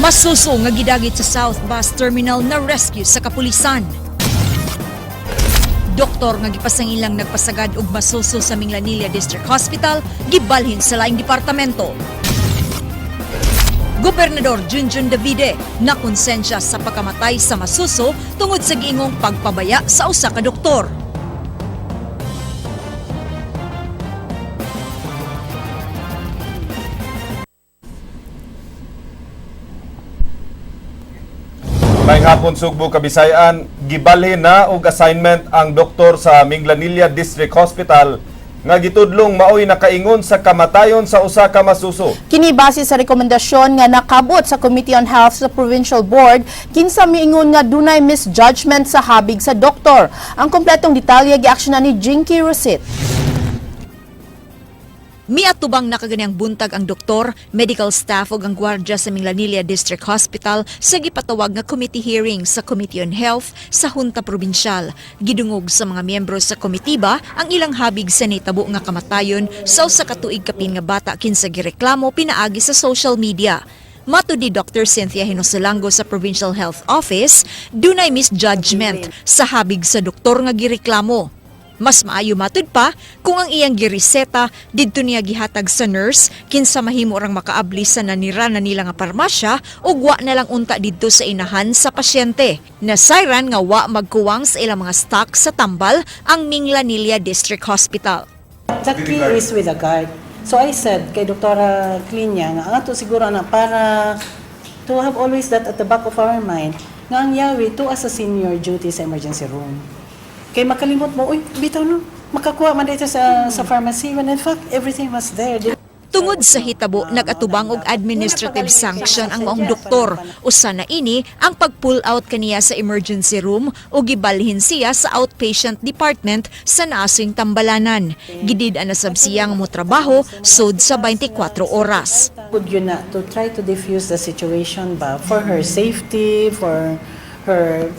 Masuso nga gidagit sa South Bus Terminal na rescue sa kapulisan. Doktor nga gipasangilang nagpasagad og masuso sa Minglanilla District Hospital gibalhin sa laing departamento. Gobernador Junjun Davide nakonsensya sa pagkamatay sa masuso tungod sa giingong pagpabaya sa usa ka doktor. Maayong hapon, Sugbo, Kabisayan. Gibalhin na og assignment ang doktor sa Minglanilla District Hospital nga gitudlong maoy nakaingon sa kamatayon sa usa ka masuso. Kini base sa rekomendasyon nga nakabot sa Committee on Health sa Provincial Board kinsa miingon nga dunay misjudgment sa habig sa doktor. Ang kompletong detalye giaksyonan ni Jinky Rosit. Miatubang nakaganiyang buntag ang doktor, medical staff ug ang gwardiya sa Minglanilla District Hospital sa gipatawag nga committee hearing sa Committee on Health sa Junta Probinsyal. Gidungog sa mga miyembro sa komitiba ang ilang habig sa nitabo nga kamatayon sa usa ka tuig kapin nga bata kinsa gireklamo pinaagi sa social media. Matud ni Dr. Cynthia Hinosalango sa Provincial Health Office, dunay misjudgment sa habig sa doktor nga gireklamo. Mas maayo, matud pa, kung ang iyang gireseta didto niya gihatag sa nurse kinsa mahimo rang makaabli sa nanira na nila nga parmasya ug wa na lang unta didto sa inahan sa pasyente. Nasayran nga wa magkuwang sa ilang mga stock sa tambal ang Minglanilla District Hospital. The key is with the guard. So I said kay Dr. Klinya nga ang ato siguro na para to have always that at the back of our mind nga ang yawi to as a senior duty sa emergency room. Kay makalimot mo, uy, bitaw no, makakuha man dito sa pharmacy when in fact everything was there. Tungod sa hitabo, nagatubang og administrative sanction ang maong doktor. Usa na ini ang pag-pull out kaniya sa emergency room o gibalhin siya sa outpatient department sa naasing tambalanan. Gidid na sab siya nga motrabaho sud sa 24 oras. Pud yun na to try to diffuse the situation ba for her safety, for her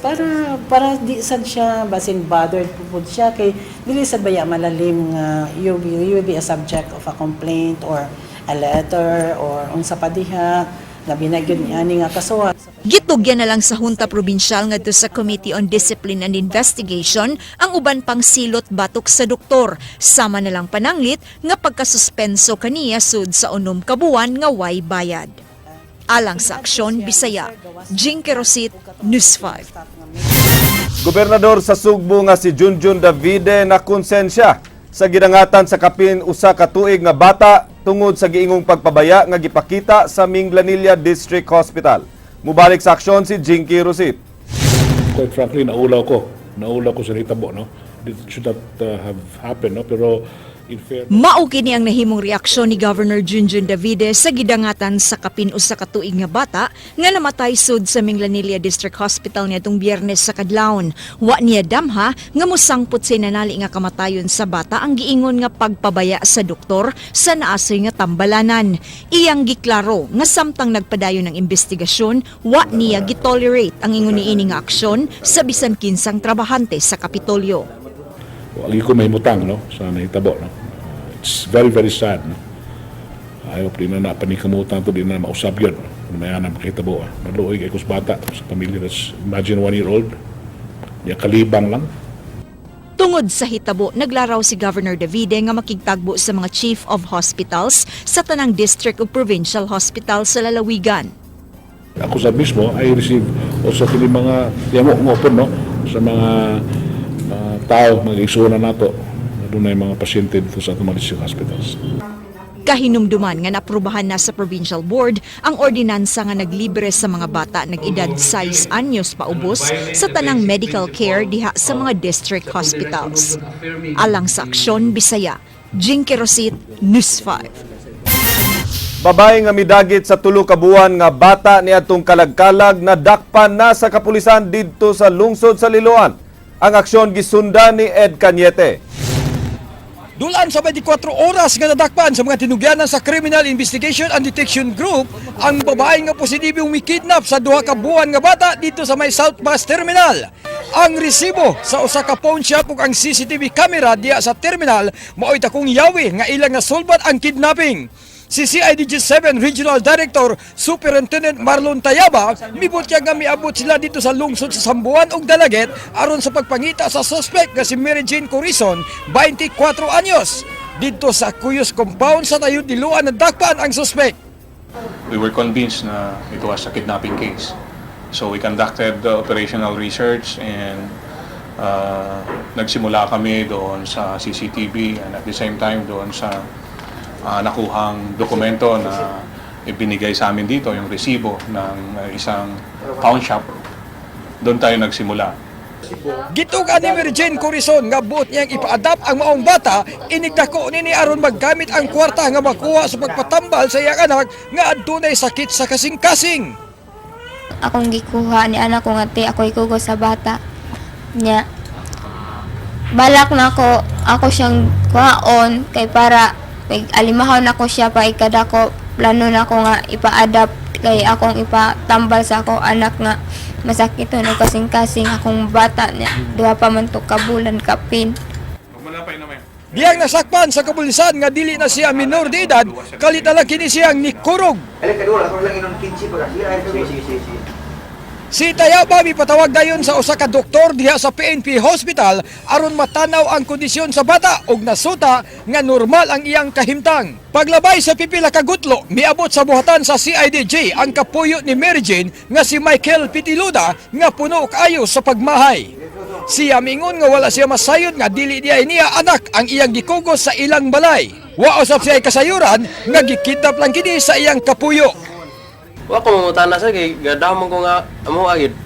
para di sad siya basin bothered pud siya kay dili sad baya malalim nga you will be a subject of a complaint or a letter or unsa pa diha, labi na gyud niani nga kasuhan. Gitugyan na lang sa Junta Probinsyal ngadto sa Committee on Discipline and Investigation ang uban pang silot batok sa doktor. Sama na lang pananglit nga pagkasuspenso kaniya sud sa 6 ka buwan nga way bayad. Alang sa Aksyon Bisaya, Jinky Rosit, News 5. Gobernador sa Sugbo nga si Junjun Davide na konsensya sa gidangatan sa kapin 1 ka tuig nga bata tungod sa giingong pagpabaya nga gipakita sa Minglanilla District Hospital. Mubalik sa aksyon si Jinky Rosit. Quite frankly, naulaw ko. Naulaw ko sa nitabo, no? It should not have happened, no? Pero in fairness, Mao kini ang nahimong reaksyon ni Governor Junjun Davide sa gidangatan sa kapin 1 ka tuig nga bata nga namatay sud sa Minglanilla District Hospital niadtong Biyernes sa kadlawon. Wa niya damha nga mosangpot sa hinanali nga kamatayon sa bata ang giingon nga pagpabaya sa doktor sa naasoy nga tambalanan. Iyang giklaro nga samtang nagpadayon ng investigasyon, wa niya gitolerate ang ingon niini nga aksyon sa bisan kinsang trabahante sa Kapitolyo. Agi ko mahimutang, no? Sa nahitabo, no? It's very, very sad, no? I hope di na napanikamutan to, di na mausab yun, no? Kung may anang makitabo, ah. Maluoy kay kus bata sa pamilya. That's, imagine, 1 year old. Di kalibang lang. Tungod sa hitabo, naglaraw si Governor Davide nga makigtagbo sa mga chief of hospitals sa tanang district ug provincial hospital sa lalawigan. Ako sa mismo, I receive also kini mga yamo ngopon, no, sa mga tao, mga igsuonan nato na dunay mga pasyente dito sa atong mga district hospitals. Kahinumduman nga naaprubahan na sa provincial board ang ordinansa nga naglibre sa mga bata nag-edad 6 anyos paubos sa tanang medical care diha sa mga district hospitals. Alang sa Aksyon Bisaya, Jinky Rosit, News 5. Babae nga midagit sa 3 ka buwan nga bata niadtong Kalagkalag na dakpan na sa kapulisan didto sa lungsod sa Liloan. Ang aksyon gisundan ni Ed Cañete. Dulaan sa 24 oras nga nadakpan sa mga tinugyanan sa Criminal Investigation and Detection Group ang babae nga positibong mikidnap sa 2 ka buwan nga bata dito sa may South Bus Terminal. Ang resibo sa usa ka pawn shop ug ang CCTV camera diya sa terminal mao'y dakong yawi nga ilang nasolbat ang kidnapping. Si CIDG 7 Regional Director Superintendent Marlon Tayaba mibutyag nga miabot sila dito sa lungsod sa Samboan ug Dalaguete aron sa pagpangita sa suspect nga si Mary Jane Corizon, 24 anyos. Didto sa Cuyos Compound sa Tayud, Liloan nadakpan ang suspect. We were convinced na it was a kidnapping case. So we conducted the operational research and nagsimula kami doon sa CCTV and at the same time doon sa nakuhang dokumento na ibinigay sa amin dito, yung resibo ng isang pawn shop. Doon tayo nagsimula. Gituga ni Mary Jane Corizon nga buot niyang ipa-adopt ang maong bata, inigdako nini aron maggamit ang kwarta nga makuha sa pagpatambal sa iyang anak nga adunay sakit sa kasing-kasing. Akong gikuha ni anak ko nga te ako ikugo sa bata niya. Balak na ako ako siyang kuhaon kay para kay alimahon nako siya pa ikadako. Plano na ko nga ipa-adapt kay akong ipatambal sa ako anak nga masakit og kasing-kasing akong bata niya. 2 pa man to ka bulan kapin. Diyang nasakpan sa kapulisan nga dili na siya minor de edad, kalit na lang kini siyang nikurog. Si Tayaba mipatawag dayon sa usa ka doktor diha sa PNP Hospital aron matanaw ang kondisyon sa bata ug nasuta nga normal ang iyang kahimtang. Paglabay sa pipila ka gutlo, miabot sa buhatan sa CIDG ang kapuyo ni Mary Jane nga si Michael Pitiluda nga puno kaayo sa pagmahay. Siya mingon nga wala siya masayod nga dili diay niya anak ang iyang gikugos sa ilang balay. Wa usab siya kasayuran nga gikidnap lang kini sa iyang kapuyo. Wa ko mangutana sa kay gadamon ko nga amo agid.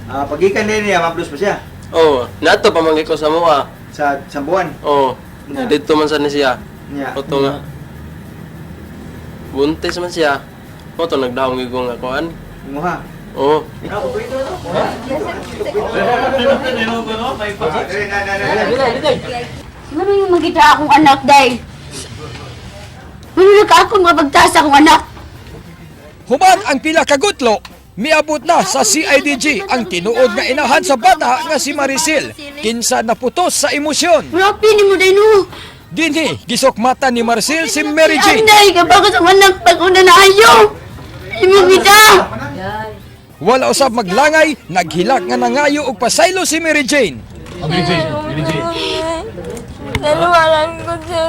Ah, pagikan din niya, maplos pa siya Oh, nato pa man ko sa mua. sa Sambuan. Oh, Yeah. didto man sa ni siya. Niya. Oto nga. Buntis man siya. Oto nagdahom gyud ko nga kuan. Muha. Oh, Ano yung magita akong anak, day? Ano na ka akong mapagtaas akong anak? Human ang pila ka gutlo, miabot na sa CIDG ang tinuod nga inahan sa bata nga si Maricel, kinsa naputos sa emosyon. Wala pini mo, day, no? Dinhi, gisukmatan ni Maricel si Mary Jane. Anday, kapag sa anak, pag una na ayo! Imo kita! Wala usab maglangay, naghilak nga nangayo og pasaylo si Mary Jane. Naluwalan ko, sir,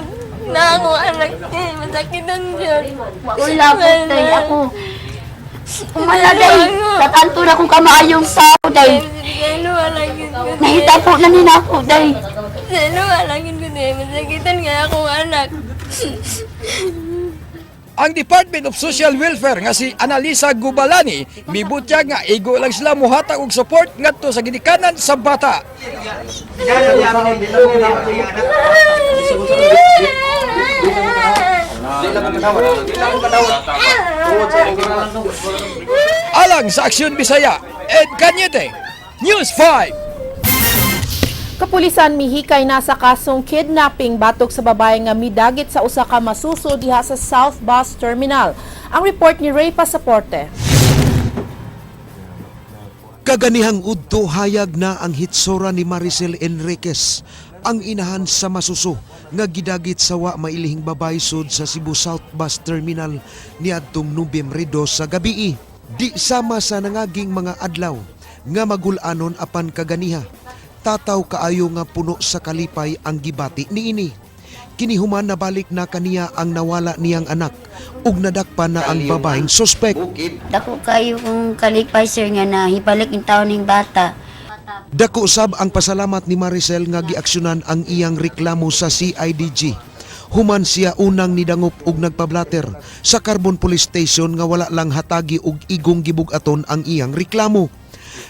na ako anak niya masakitan, sir. Wala po, day, ako. Umala, day. Tatanto na kung kamaayong sao, day. Nahita po na nina ako, day. Naluwalan ko din masakitan nga akong anak. Ang Department of Social Welfare nga si Analisa Gubalani mibutyag nga igo lang sila muhatag og support ngadto sa ginikanan sa bata. Alang sa Aksyon Bisaya, Ed Cañete, News 5. Kapulisan mihikay na sa kasong kidnapping batok sa babae nga midagit sa usa ka masuso diha sa South Bus Terminal. Ang report ni Ray Pasaporte. Kaganihang udto, hayag na ang hitsura ni Maricel Enriquez, ang inahan sa masuso nga gidagit sa wa mailihing babae sud sa Cebu South Bus Terminal niadtong Nobyembre 2 sa gabii. Di sama sa nangaging mga adlaw nga magulanon apan kaganiha. Tataw kaayo nga puno sa kalipay ang gibati niini. Kini human nabalik na kaniya ang nawala niyang anak ug nadakpan na ang babaeng suspek. Dako kayo kung kalipay, sir, nga nahibalik yung taon ng bata. Dako sab ang pasalamat ni Maricel nga giaksyonan ang iyang reklamo sa CIDG. Human siya unang nidangop og nagpablater sa Carbon Police Station nga wala lang hatagi og igong gibug-aton ang iyang reklamo.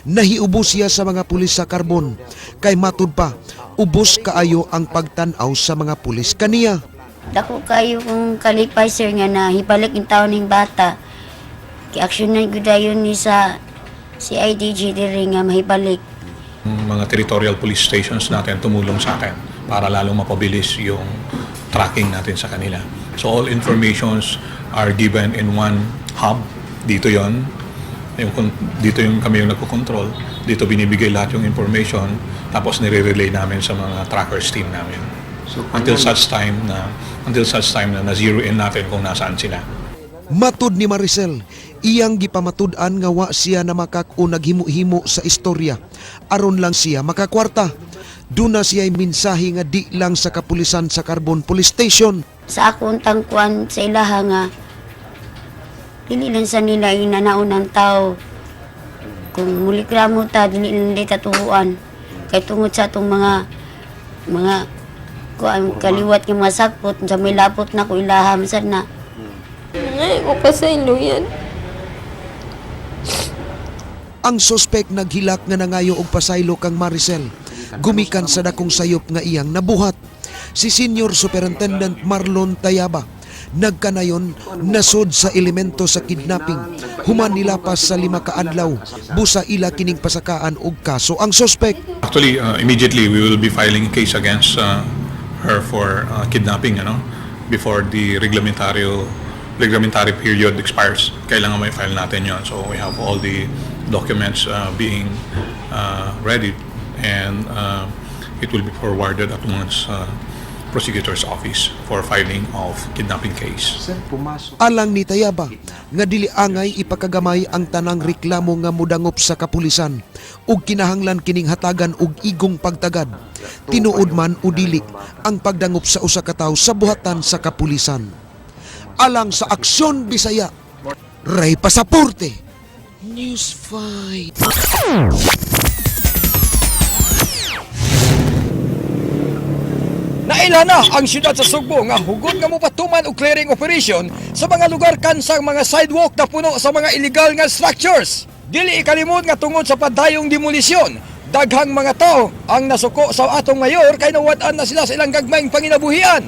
Nahiubos siya sa mga pulis sa Carbon kay matud pa ubos kaayo ang pagtan-aw sa mga pulis kaniya. Dako kayo kung kalipay, sir, nga nahibalik yung taon ng bata. Giaksyonan ko dayon ni sa CIDG diri nga mahibalik. Mga territorial police stations natin tumulong sa atin para lalong mapabilis yung tracking natin sa kanila. So all informations are given in one hub. Dito yon. Dito yung kami yung nagko-control. Dito binibigay lahat yung information tapos nire-relay namin sa mga trackers team namin. Until such time na na-zero in natin kung nasaan sila. Matud ni Maricel, iyang gipamatud-an nga wa siya namakak o naghimo-himo sa istorya. Aron lang siya makakwarta. Duna siya mensahe nga di lang sa kapulisan sa Carbon Police Station. Sa akong tangkuan sa ilaha nga dili lang sa nila inanaon ng tao. Kung mulikramo ta, dili lang nila tatuhuan. Kay tungod sa atong mga kuan kaliwat nga mga sakpot sa may lapot na ko ilaha masad na. Ngay ko pasaylo yan. Ang sospek naghilak nga nangayo og pasaylo kang Maricel. Gumikan sa dakong sayop nga iyang nabuhat. Si Senior Superintendent Marlon Tayaba nagkanayon nasod sa elemento sa kidnapping. Human nilapas sa 5 ka adlaw, busa ila kining pasakaan og kaso ang sospek. Actually, immediately we will be filing a case against her for kidnapping, before the reglementary period expires. Kailangan may file natin yon. So we have all the documents being ready and it will be forwarded at once prosecutor's office for filing of kidnapping case. Alang ni Tayaba nga dili angay ipakagamay ang tanang reklamo nga modangop sa kapulisan ug kinahanglan kining hatagan og igong pagtagad. Tinuod man o dili ang pagdangop sa usa ka tawo sa buhatan sa kapulisan. Alang sa Aksyon Bisaya, Ray Pasaporte, News 5. Naila na ang siyudad sa Sugbo nga hugot nga mopatuman og clearing operation sa mga lugar kansang mga sidewalk na puno sa mga illegal nga structures. Dili ikalimot nga tungod sa padayong demolisyon, daghang mga tao ang nasuko sa atong mayor kay nawad-an na sila sa ilang gagmayng panginabuhian.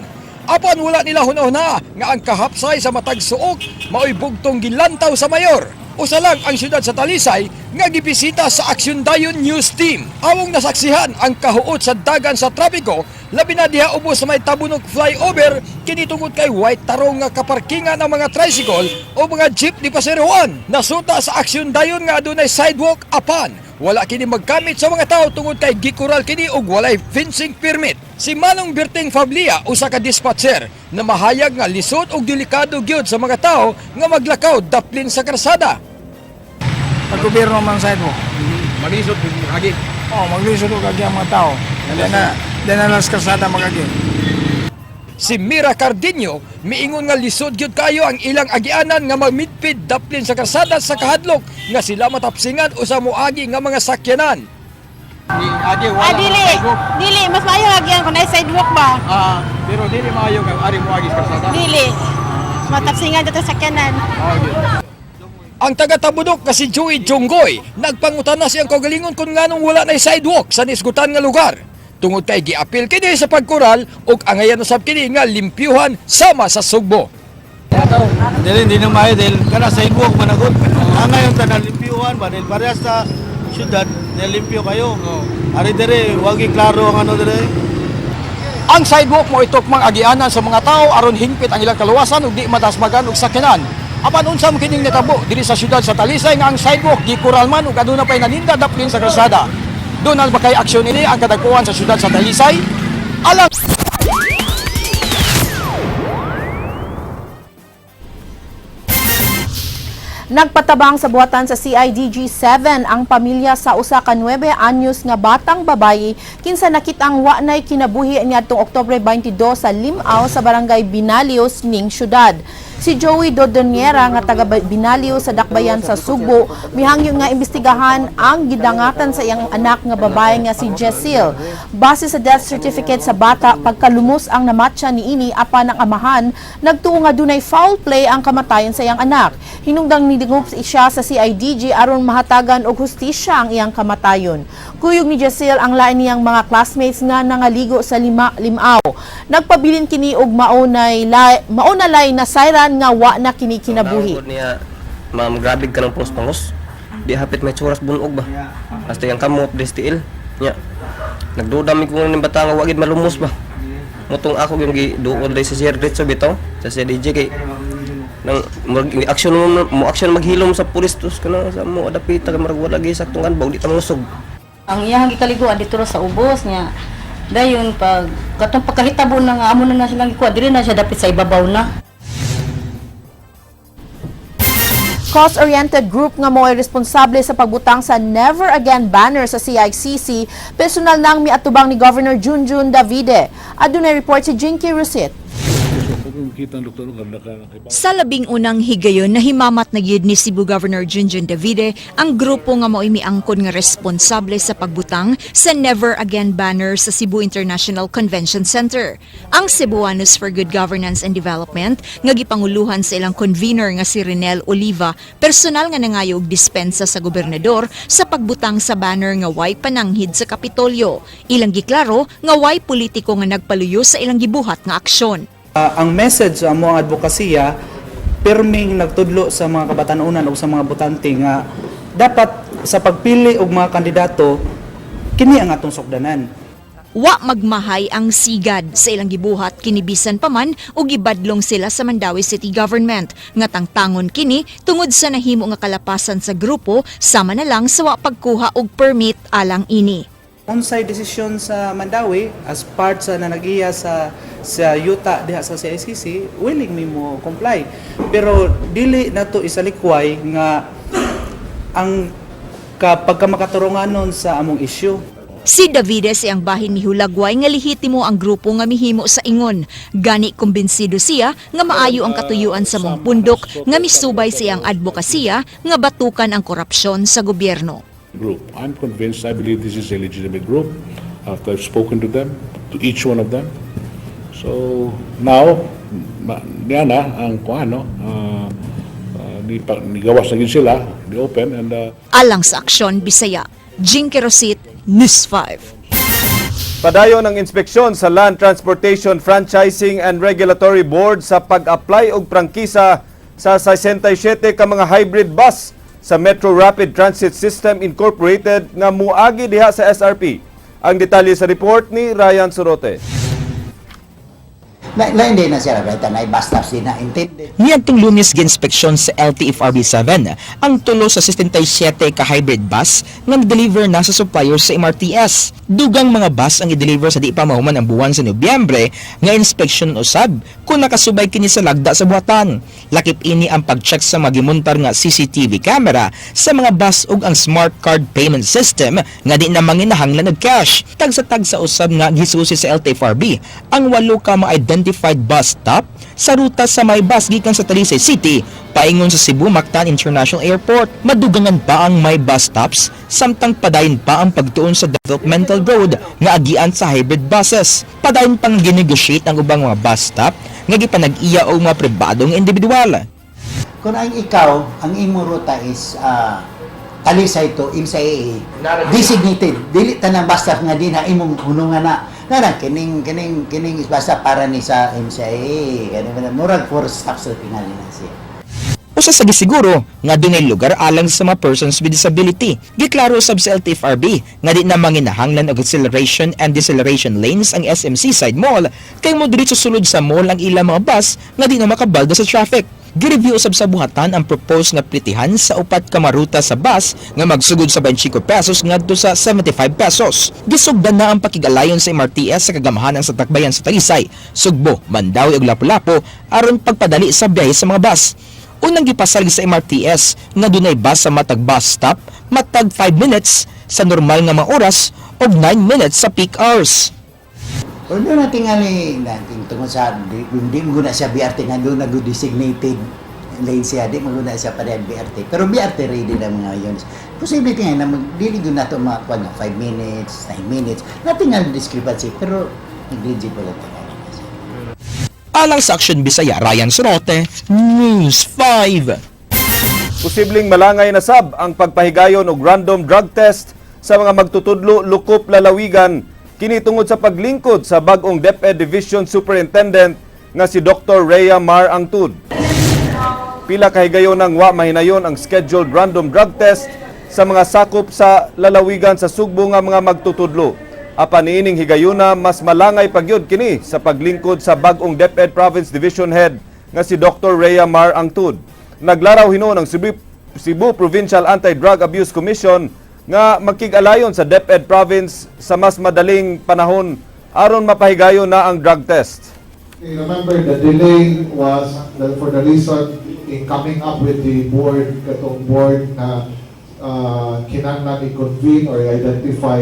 Apan wala nila hunahuna nga ang kahapsay sa matag suok maoy bugtong gilantaw sa mayor. Usa lang ang siyudad sa Talisay nga gibisita sa Aksyon Dayon News Team. Awong nasaksihan ang kahuot sa dagan sa trapiko, labi na diha ubos sa may Tabunok flyover, kini tungod kay white tarong nga kaparkingan ang mga tricycle o mga jeep ni Paseroan. Nasuta sa Aksyon Dayon nga adunay sidewalk apan wala kini magkamit sa mga tao tungod kay gikural kini og walay fencing permit. Si Manong Berting Fablia, usa ka dispatcher, na mahayag nga lisod og delikado gyud sa mga tao nga maglakaw daplin sa karsada. Pag gobyerno man sidewalk. Maglisod agi. Oh, maglisod og agi ang mga tao. Dena las kalsada magagi. Si Mira Cardeño miingon nga lisod gyud kayo ang ilang agianan nga magmidpid daplin sa karsada sa kahadlok nga sila matapsingan usa moagi nga mga sakyanan. Agi Ah, dili. Dili, mas maayo agian kung naay sidewalk ba? Pero dili maayo nga ari moagi sa karsada. Dili. Matapsingan dito sa sakyanan. Ang taga-Tabunok nga si Joey Jonggoy nagpangutana siyang kaugalingon kung nganong wala na sidewalk sa nisgutan nga lugar. Tungod kay giapil kini sa pagkural ug angayan usab kini nga limpyuhan sama sa Sugbo. Dili, hindi na maayo dahil kana sidewalk managod. Ang ngayon tanan limpyuhan ba dahil parehas sa syudad nilimpyo kayo. Ari dire, wagi klaro ang ano dire. Ang sidewalk mo itukmang agianan sa mga tao aron hingpit ang ilang kaluwasan ug di matasmagan og sakyanan. Apan unsa man kining natabo diri sa syudad sa Talisay nga ang sidewalk gikural man ug aduna pay naninda daplin sa kalsada. Doon ba kay aksyon ini ang kadagkuan sa syudad sa Talisay? Alang Nagpatabang sa buhatan sa CIDG 7 ang pamilya sa usa ka 9 anyos nga batang babayi kinsa nakitang wa nay kinabuhi niadtong Oktubre 22 sa Limao sa barangay Binalios ning syudad. Si Joey Dodoniera nga taga Binalios sa Dakbayan sa Sugbo mihangyo nga imbestigahan ang gidangatan sa iyang anak nga babae nga si Jessil. Base sa death certificate sa bata, pagkalumos ang namatya niini apan ang amahan nagtuo nga dunay foul play ang kamatayon sa iyang anak. Hinungdang nidingup siya sa CIDG aron mahatagan og hustisya ang iyang kamatayon. Kuyog ni Jessil ang lain niyang mga classmates nga nangaligo sa Limao. Nagpabilin kini og maunalay na sayran nga wa na kini kinabuhi. Niya, ma'am, grabe ka ng pangos-pangos. Di hapit may tsuras bunog ba. Hasta yung kamot, destiil. Nya. Nagduda mi ko ning bata nga wa gid malumos ba. Mutong ako yung giduol dai sa Sir Ritso bitaw sa CDJ kay nang murag action mo action maghilom sa pulis tos kana sa mo adapita kay murag wala gyud saktong kanbaw di ta mangusog. Ang iyang gikaliguan dito ra sa ubos niya. Dayon pag katong pagkahitabo na nga amo na na silang gikuha, dili na siya dapit sa ibabaw na. Cause-oriented group nga mo'y responsable sa pagbutang sa Never Again banner sa CICC, personal nang miatubang ni Governor Junjun Davide. Adunay report si Jinky Rusit. Sa 11 higayon na himamat na gyud ni Cebu Governor Junjun Davide ang grupo nga mao'y miangkon nga responsable sa pagbutang sa Never Again banner sa Cebu International Convention Center. Ang Cebuanos for Good Governance and Development nga gipanguluhan sa ilang convener nga si Renel Oliva, personal nga nangayo og dispensa sa gobernador sa pagbutang sa banner nga way pananghid sa Kapitolyo. Ilang giklaro nga way politiko nga nagpaluyo sa ilang gibuhat nga aksyon. Ang message sa among advokasya pirming nagtudlo sa mga kabatanunan o sa mga botante nga dapat sa pagpili og mga kandidato kini ang atong sukdanan. Wa magmahay ang sigad sa ilang gibuhat kinibisan pa man og gibadlong sila sa Mandaue City Government nga tangtangon kini tungod sa nahimo nga kalapasan sa grupo sama na lang sa wa pagkuha og permit alang ini. Unsay desisyon sa Mandaue as part sa nanagiya sa yuta diha sa CICC, willing mi mo comply. Pero dili nato isalikway nga ang kapag makaturunganon sa among issue. Si Davides ang bahin mihulagway nga lehitimo ang grupo nga mihimo sa ingon. Gani kumbinsido siya nga maayo ang katuyuan sa mong pundok nga misubay siyang advokasya nga batukan ang korupsyon sa gobyerno. Group. I'm convinced, I believe this is a legitimate group after I've spoken to them, to each one of them. So now, niya na ang kuan, no? Ni gawas na gid sila, di open and Alang sa Aksyon Bisaya, Jinky Rosit, News 5. Padayon ang inspeksyon sa Land Transportation Franchising and Regulatory Board sa pag-apply og prangkisa sa 67 ka mga hybrid bus sa Metro Rapid Transit System Incorporated nga muagi diha sa SRP. Ang detalye sa report ni Ryan Sorote. Lain din na siya, right? Na bus stops din na intended. Niadtong Lunes, giinspeksyon sa LTFRB 7 ang tulo sa 67 ka hybrid bus nga deliver na sa supplier sa MRTS. Dugang mga bus ang i-deliver sa di pa mahuman ang buwan sa Nobyembre nga inspeksyon usab kung nakasubay kini sa lagda sa buhatan. Lakip ini ang pag-check sa mga gimontar nga CCTV camera sa mga bus ug ang smart card payment system nga di na manginahanglan og cash. Tagsa-tagsa usab nga gisusi sa LTFRB ang walo ka mga identified bus stop sa ruta sa may bus gikan sa Talisay City paingon sa Cebu Mactan International Airport. Madugangan pa ang may bus stops samtang padayon pa ang pagtuon sa developmental road nga agian sa hybrid buses. Padayon pang ginegotiate ang ubang mga bus stop nga gipanag-iya og mga pribadong individual. Kung ang ikaw, ang imong ruta is Talisay to MCIA, designated, dili tanang basta nga din na imong hunungan na. Nana kining kining kining is basta para ni sa MCIA, kani murag four stops sa tingali na siya. Usa sa gisiguro nga dunay lugar alang sa mga persons with disability. Giklaro sab sa LTFRB nga di na manginahanglan og acceleration and deceleration lanes ang SM Seaside Mall kay mo diretso sulod sa mall ang ilang mga bus nga di na makabalda sa traffic. Gireview usab sa buhatan ang proposed nga plitihan sa upat ka maruta sa bus nga magsugod sa 25 pesos ngadto sa 75 pesos. Gisugdan na ang pakig-alayon sa MRTS sa kagamahanan sa takbayan sa Talisay, Sugbo, Mandaue ug Lapu-Lapu aron pagpadali sa biyahe sa mga bus. Unang gipasalig sa MRTS nga dunay bus sa matag bus stop matag 5 minutes sa normal nga mga oras og 9 minutes sa peak hours. Pero doon na tingali, natin tungkol sa, di mo na siya BRT nga doon na designated lane siya, di mo na siya pa BRT. Pero BRT ready na mga yun. Posible tingali na mag, dili gud nato makuha nga 5 minutes, 9 minutes. Natin nga discrepancy, pero negligible ang tingali na siya. Alang sa Aksyon Bisaya, Ryan Sorote, News 5. Posibleng malangay na sab ang pagpahigayon og random drug test sa mga magtutudlo lukop lalawigan kini tungod sa paglingkod sa bag-ong DepEd Division Superintendent nga si Dr. Rhea Mar Angtud. Pila ka higayon nang wa mahinayon ang scheduled random drug test sa mga sakop sa lalawigan sa Sugbo nga mga magtutudlo. Apan niining higayuna, mas malangay pagyud kini sa paglingkod sa bag-ong DepEd Province Division Head nga si Dr. Rhea Mar Angtud. Naglaraw hinuon ang Cebu Provincial Anti-Drug Abuse Commission nga makig-alayon sa DepEd Province sa mas madaling panahon. aron mapahigayon na ang drug test. Remember, the delay was for the reason in coming up with the board, katong board na kinahanglan i-convene or identify,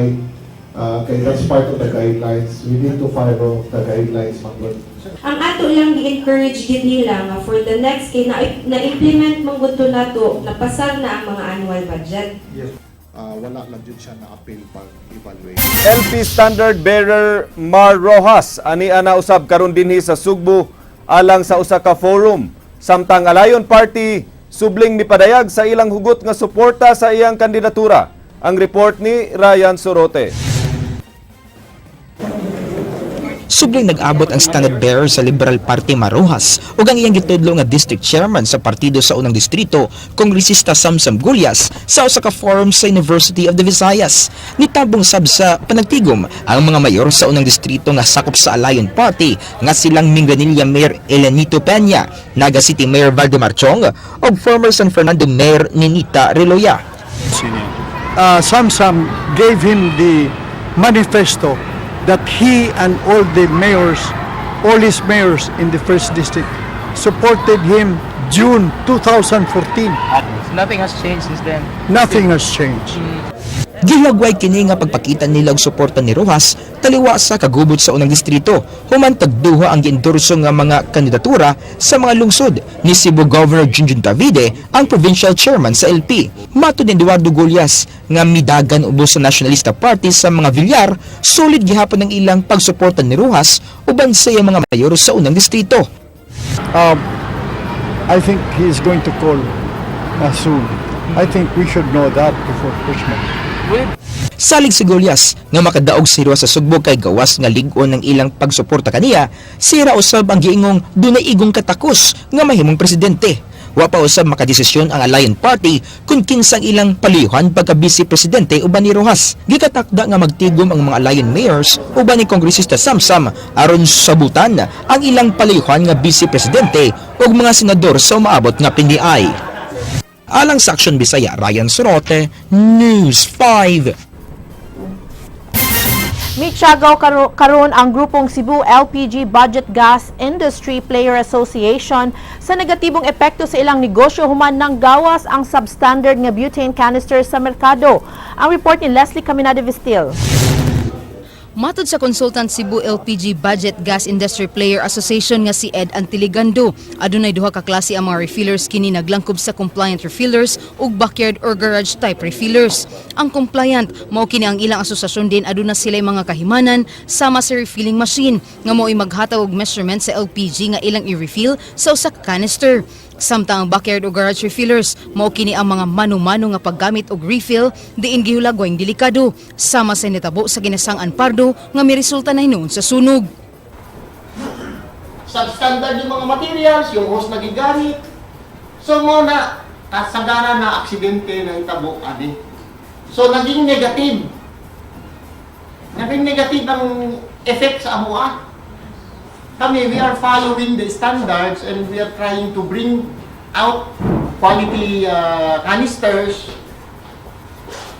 kay that's part of the guidelines. We need to follow the guidelines, man gud. Ang ato lang gi-encourage gid nila nga for the next kay na, na-implement man gud to nato, napasar na ang mga annual budget. Wala lang jud siya na appeal pag evaluate. LP Standard Bearer Mar Rojas ani ana usab karon dinhi sa Sugbo alang sa usa ka forum, samtang Alayon Party subling mipadayag sa ilang hugot nga suporta sa iyang kandidatura. Ang report ni Ryan Sorote. Subling nag-abot ang standard bearer sa Liberal Party Mar Roxas ug ang iyang gitudlo nga district chairman sa partido sa unang distrito, Kongresista Samsam Gullas, sa usa ka forum sa University of the Visayas. Nitabong sab sa panagtigom ang mga mayor sa unang distrito nga sakop sa Alayon Party nga silang Minglanilla Mayor Elenito Peña, Naga City Mayor Valdemar Chong ug former San Fernando Mayor Ninita Reloya. Samsam gave him the manifesto that he and all the mayors, all his mayors in the first district, supported him June 2014. Nothing has changed since then. Nothing has changed. Gihilagway kini nga pagpakita nila og suporta ni Roxas taliwa sa kagubot sa unang distrito human tagduha ang giendorso nga mga kandidatura sa mga lungsod ni Cebu Governor Junjun Davide, ang provincial chairman sa LP. Matod ni Eduardo Gullas nga midagan ubos sa Nacionalista Party sa mga Villar, solid gihapon ang ilang pagsuporta ni Roxas uban sa iyang mga mayor sa unang distrito. I think he is going to call soon. I think we should know that before Christmas. Salig si Gullas nga makadaog si Roxas sa Sugbo kay gawas nga lig-on ng ilang pagsuporta kaniya, sira usab ang giingong dunay igong katakos nga mahimong presidente. Wa pa usab makadesisyon ang Alayon Party kung kinsang ilang paliyuhan pagka vice presidente uban ni Roxas. Gikatakda nga magtigom ang mga Alayon mayors uban ni Kongresista Samsam aron sabutan ang ilang paliyuhan nga vice presidente ug mga senador sa umaabot nga PNDI. Alang sa Action Bisaya, Ryan Sorote, News 5. Michagaw karon ang grupong Cebu LPG Budget Gas Industry Player Association sa negatibong epekto sa ilang negosyo human nang gawas ang substandard nga butane canister sa merkado. Ang report ni Leslie Caminada Vistil. Matod sa consultant Cebu LPG Budget Gas Industry Player Association nga si Ed Antiligando, adunay duha ka klase ang mga refillers, kini naglangkob sa compliant refillers ug backyard or garage type refillers. Ang compliant mao kini ang ilang asosasyon din aduna sila mga kahimanan sama sa refilling machine nga mo'y maghatag og measurement sa LPG nga ilang i-refill sa usa ka canister. Samtang ang backyard o garage refillers, mao kini ang mga mano-mano nga paggamit og refill diin gihulagway delikado sama sa nitabo sa Ginasang-an Pardo nga miresulta na hinuon sa sunog. Substandard yung mga materials, yung hose na gigamit. So mao na kasagaran na aksidente na hitabo ani. So naging negative. Naging negative ang effect sa amoa. Kami, we are following the standards and we are trying to bring out quality canisters.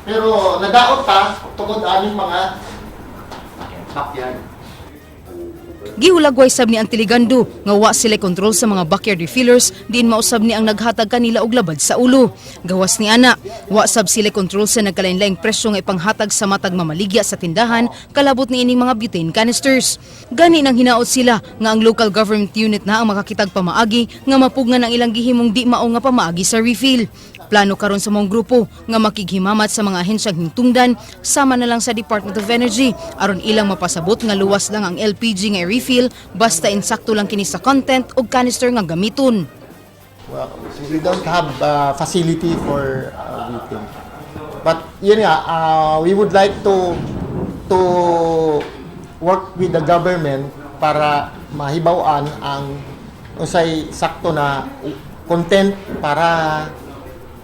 Pero nadaot ta tungod aning mga backyard. Gihulagway sab ni Antiligando nga wa sila kontrol sa mga backyard refillers diin mausab ni ang naghatag kanila og labad sa ulo. Gawas ni ana, wa sab sila kontrol sa nagkalain-laing presyo nga ipanghatag sa matag mamaligya sa tindahan kalabot ni ining mga butane canisters. Gani nang hinaot sila nga ang local government unit na ang makakitag pamaagi nga mapugnan ang ilang gihimong di mao nga pamaagi sa refill. Plano karon sa maong grupo nga makighimamat sa mga ahensyang hintungdan sama na lang sa Department of Energy aron ilang mapasabot nga luwas lang ang LPG nga i-refill basta insakto lang kini sa content ug canister nga gamiton. Well, we don't have facility for meeting. But yun nga, we would like to work with the government para mahibaw-an ang unsay sakto na content para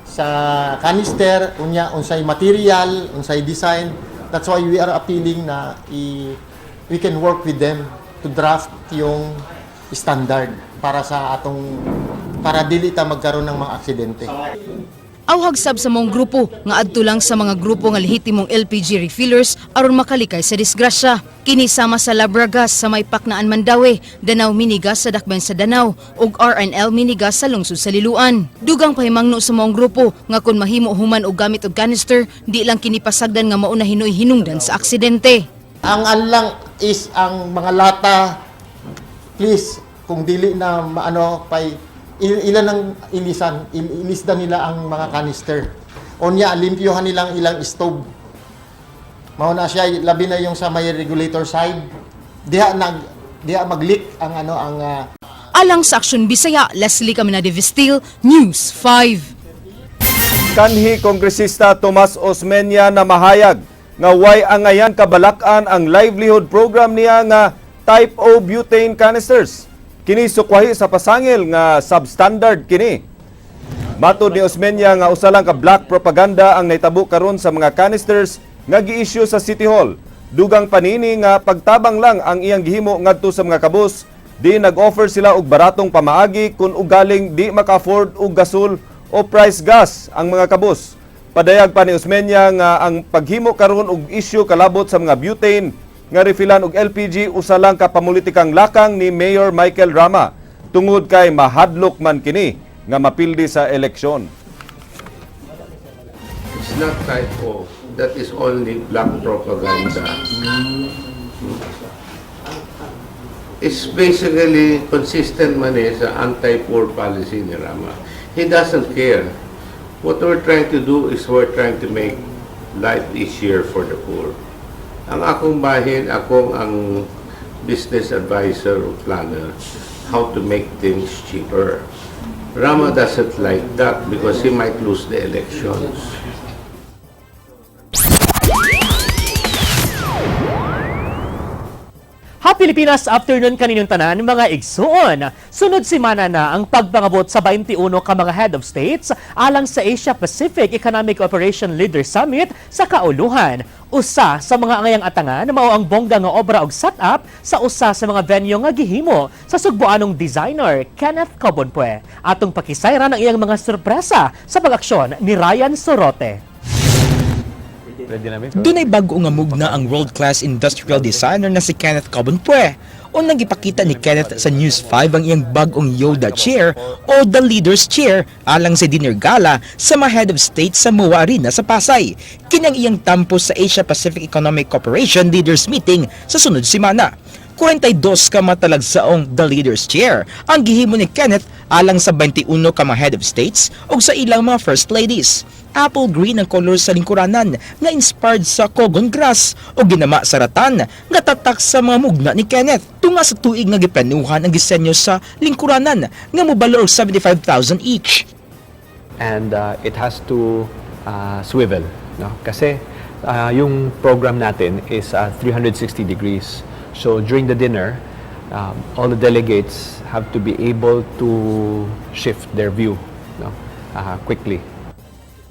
sa canister, unya unsay material, unsay design. That's why we are appealing na we can work with them to draft yung standard para sa atong para dili ta magkaroon ng mga aksidente. Awhag sab sa maong grupo nga adto lang sa mga grupo nga lehitimong LPG refillers aron makalikay sa disgrasya. Kini sama sa Labragas sa may Paknaan, Mandaue, Danao Minigas sa Dakbayan sa Danao ug RNL Minigas sa lungsod sa Liloan. Dugang pahimangno sa maong grupo nga kon mahimo human og gamit og canister, di lang kini pasagdan nga mauna hinoy hinungdan sa aksidente. Ang anlang is ang mga lata, please, kung dili na maano pay ilan ang ilisan, ilisda nila ang mga canister. Unya limpyohan nilang ilang stove. Mao na siya, labi na yung sa may regulator side. Diha mag-leak ang ano ang Alang sa Aksyon Bisaya, Leslie Caminade Vestil, News 5. Kanhi Kongresista Tomas Osmeña na mahayag nga way angayan kabalakan ang livelihood program niya nga Type O butane canisters. Kini sukwahi sa pasangil nga substandard kini. Matod ni Osmeña nga usa lang ka black propaganda ang nahitabo karon sa mga canisters nga gi-issue sa City Hall. Dugang panini nga pagtabang lang ang iyang gihimo ngadto sa mga kabus, di nag-offer sila og baratong pamaagi kung ugaling di maka-afford og gasol o price gas ang mga kabus. Padayag pa ni Osmeña nga ang paghimo karon og issue kalabot sa mga butane nga refilan og LPG usa lang ka pamulitikang lakang ni Mayor Michael Rama tungod kay mahadlok man kini nga mapildi sa eleksyon. It's not type O. That is only black propaganda. It's basically consistent man eh sa anti-poor policy ni Rama. He doesn't care. What we're trying to do is we're trying to make life easier for the poor. Ang akong bahin, akong ang business advisor or planner, how to make things cheaper. Rama doesn't like that because he might lose the elections. Happy Pilipinas afternoon kaninyong tanan, mga igsuon. Sunod semana na ang pagpangabot sa 21 ka mga head of states alang sa Asia Pacific Economic Cooperation Leaders Summit sa Kauluhan. Usa sa mga angayang atangan mao ang bongga nga obra og setup sa usa sa mga venue nga gihimo sa sugboanong designer Kenneth Cobonpue. Atong pakisayran ang iyang mga sorpresa sa pag-aksyon ni Ryan Sorote. Dunay bago nga mugna ang world-class industrial designer na si Kenneth Cobonpue. Unang gipakita ni Kenneth sa News 5 ang iyang bag-ong Yoda chair o The Leader's Chair alang sa dinner gala sa mga head of state sa MOA Arena sa Pasay. Kini ang iyang tampo sa Asia Pacific Economic Cooperation Leaders Meeting sa sunod semana. 42 ka matalagsaong The Leader's Chair ang gihimo ni Kenneth alang sa 21 ka mga head of states ug sa ilang mga first ladies. Apple green ang color sa lingkuranan nga inspired sa cogon grass o ginama sa ratan nga tatak sa mga mugna ni Kenneth. Tunga sa tuig nga giplanuhan ang disenyo sa lingkuranan nga mobalor og 75,000 each. And it has to swivel, no, kasi yung program natin is 360 degrees, so during the dinner all the delegates have to be able to shift their view, no, quickly.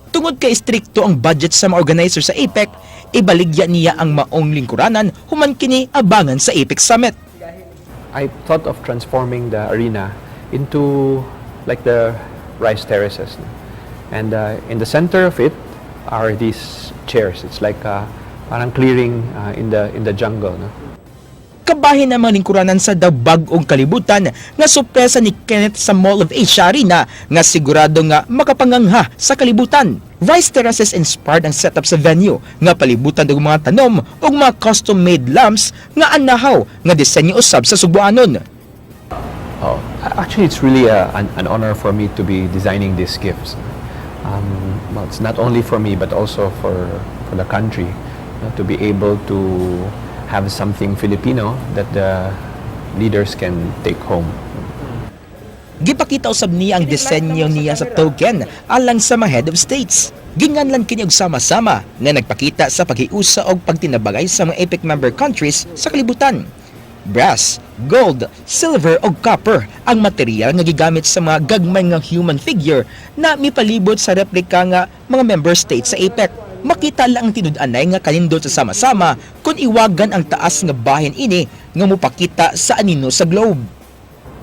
Tungod kay strikto ang budget sa mga organizer sa APEC, ibaligya niya ang maong lingkuranan human kini abangan sa APEC Summit. I thought of transforming the arena into like the rice terraces, no? And in the center of it are these chairs. It's like parang clearing in the jungle, no? Kabahin ang mga lingkuranan sa daw bag-ong kalibutan nga sorpresa ni Kenneth sa Mall of Asia Arena nga sigurado nga makapangangha sa kalibutan. Rice terraces inspired ang setup sa venue nga palibutan og mga tanom ug mga custom-made lamps nga anahaw nga disenyo usab sa Sugbuanon. Oh, actually, it's really an honor for me to be designing these gifts. Well, it's not only for me, but also for the country, to be able to have something Filipino that the leaders can take home. Gipakita usab niya ang disenyo niya sa token alang sa mga head of states. Ginganlan kini og sama-sama nga nagpakita sa paghiusa og pagtinabangay sa mga APEC member countries sa kalibutan. Brass, gold, silver ug copper ang material nga gigamit sa mga gagmay nga human figure na mipalibot sa replika nga mga member states sa APEC. Makita lang ang tinud-anay nga kanindot sa sama-sama kung iwagan ang taas nga bahin ini nga mopakita sa anino sa globe.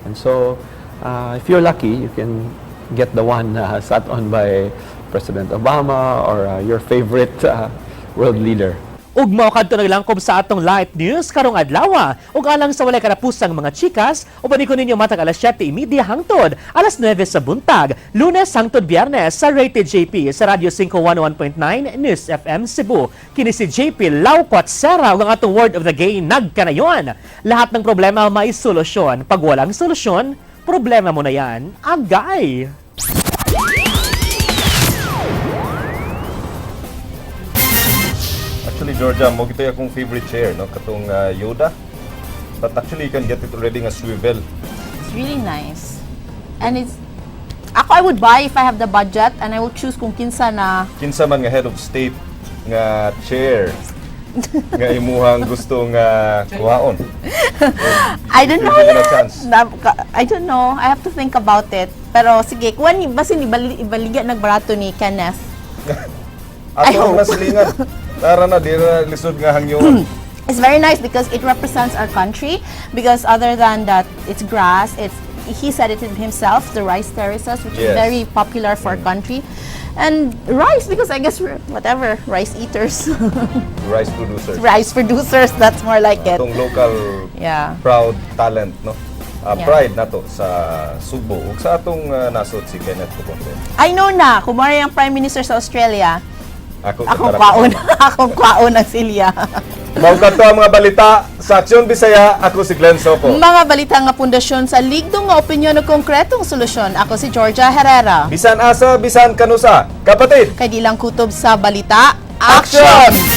And so, if you're lucky, you can get the one sat on by President Obama or your favorite world leader. Ug mao kadto naglangkob sa atong Light News karong adlaw. Ug alang sa walay karapusang mga chikas, uban ko ninyo matag alas 7:30 hangtod alas 9 sa buntag, Lunes hangtod Biyernes sa Rated JP sa Radyo 5 101.9 News FM Cebu. Kini si JP Laucot Sera ug ang atong word of the day nagkanayon. Lahat ng problema may solusyon. Pag walang solusyon, problema mo na yan. Agay! Actually, Georgia, mao gyud akong favorite chair, no? Katong Yoda. But actually, you can get it already nga swivel. It's really nice. And it's ako, I would buy if I have the budget and I will choose kung kinsa na. Kinsa man nga head of state nga chair nga imuhang gusto nga kuhaon. I don't know If you're given a yet. chance. I don't know. I have to think about it. Pero sige, kuan ni basin ibaligya nagbarato ni Kenneth. I Ato ang hope. nasilingan. Tara na, di na lisod nga hangyoon. It's very nice because it represents our country. Because other than that, it's grass. It's he said it himself, the rice terraces, which is very popular for our country, and rice because I guess we're whatever, rice eaters, Rice producers. Rice producers. That's more like it. Atong local proud talent, no? Pride nato sa Sugbo ug sa atong nasod si Kenneth Cuconde. I know na, kung mao ang Prime Minister sa Australia, Ako akong kwaon, akong kwaon ang silya. Mao kadto ang mga balita sa Aksyon Bisaya. Ako si Glenn Soco. Mga balita nga pundasyon sa ligdong nga opinyon ug konkretong solusyon. Ako si Georgia Herrera. Bisan asa, bisan kanusa. Kapatid, Kay di lang kutob sa balita. Action!